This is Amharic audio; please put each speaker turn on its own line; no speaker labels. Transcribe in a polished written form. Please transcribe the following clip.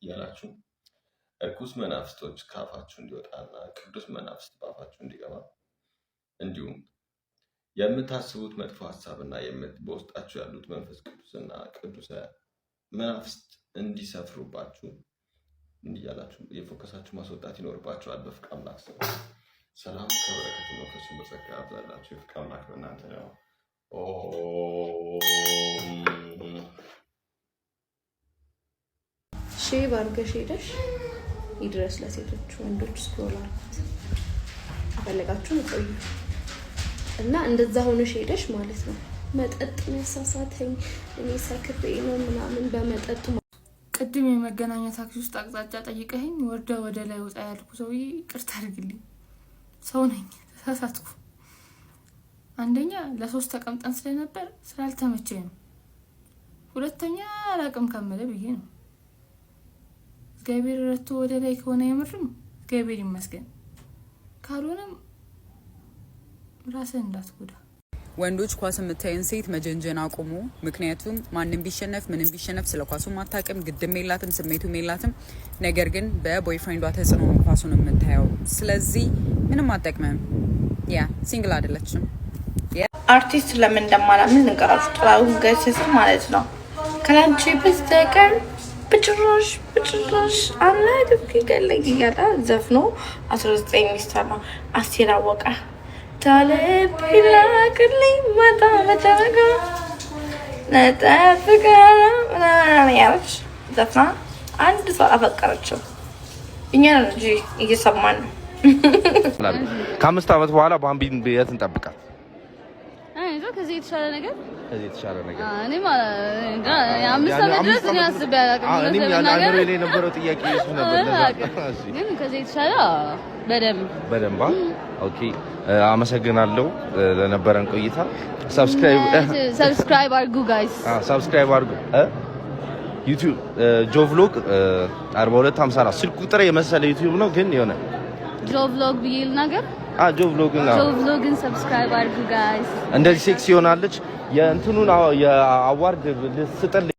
እያላችሁ እርኩስ መናፍስቶች ከአፋችሁ እንዲወጣና ቅዱስ መናፍስት በአፋችሁ እንዲገባ፣ እንዲሁም የምታስቡት መጥፎ ሀሳብና በውስጣችሁ ያሉት መንፈስ ቅዱስና ቅዱሰ መናፍስት እንዲሰፍሩባችሁ እንዲህ እያላችሁ የፎከሳችሁ ማስወጣት ይኖርባችኋል። በፍቅር አምላክ ስም ሰላም ከበረከቱ መንፈሱ በጸጋ ያብዛላችሁ። የፍቅር አምላክ በእናንተ ነው።
Shave አድርገሽ ሄደሽ ይድረስ ለሴቶች፣ ወንዶች scroll አልኩት ከፈለጋችሁ ቆዩ እና እንደዛ ሆነሽ ሄደሽ ማለት ነው። መጠጥ ያሳሳተኝ፣ እኔ ሰክሬ ነው ምናምን በመጠጡ።
ቅድም የመገናኛ ታክሲ ውስጥ አቅጣጫ ጠይቀኸኝ ወርደ ወደ ላይ ወጣ ያልኩ ሰውዬ ይቅርታ አድርግልኝ። ሰው ነኝ፣ ተሳሳትኩ። አንደኛ ለሶስት ተቀምጠን ስለነበር ስላልተመቸኝ ነው። ሁለተኛ አላቅም ከምለ ብዬ ነው። እግዚአብሔር ረድቶ ወደ ላይ ከሆነ የምርም እግዚአብሔር ይመስገን፣ ካልሆነም ራስን እንዳትጎዳ።
ወንዶች ኳስ የምታይን ሴት መጀንጀን አቁሙ። ምክንያቱም ማንም ቢሸነፍ ምንም ቢሸነፍ ስለ ኳሱ አታውቅም፣ ግድም የላትም፣ ስሜቱም የላትም። ነገር ግን በ boyfriend ዷ ተጽዕኖ ነው ኳሱን የምታየው። ስለዚህ ምንም አጠቅምም። Yeah, single አይደለችም።
አርቲስት ለምን እንደማላምን ልንገራችሁ። ጥላሁን ገሰሰ ማለት ነው። ከላንቺ በስተቀር በጭራሽ በጭራሽ አላድርግ ይገለኝ እያለ ዘፍኖ 19 ሚስት አለው። አስቴር አወቀ ታልብ ላክልኝ ማታ በጨረቃ ነጠፍቀ ምናምን ያለች ዘፍና አንድ ሰው አፈቀረችው። እኛ ነው እንጂ እየሰማን ነው።
ከ5 ዓመት በኋላ ባምቢን የት እንጠብቃት?
ከዚህ የተሻለ ነገር።
ከዚህ የተሻለ ነገር።
እኔም 5 ዓመት ድረስ እኔ አስቤ አላውቅም።
እኔም አእምሮዬ ላይ የነበረው ጥያቄ እሱ ነበር።
ግን ከዚህ የተሻለ በደንብ።
በደንብ። Okay፣ አመሰግናለሁ ለነበረን ቆይታ። Subscribe
Subscribe አድርጉ guys።
Subscribe አድርጉ። YouTube ጆ Vlog 4254 ስልክ ቁጥር የመሰለ YouTube ነው ግን የሆነ
ጆ Vlog ብዬ ልናገር።
ጆ Vlog።
ጆ Vlog ን subscribe አድርጉ guys።
እንደዚህ ሴክሲ ይሆናለች። የእንትኑን የ award ስጥል።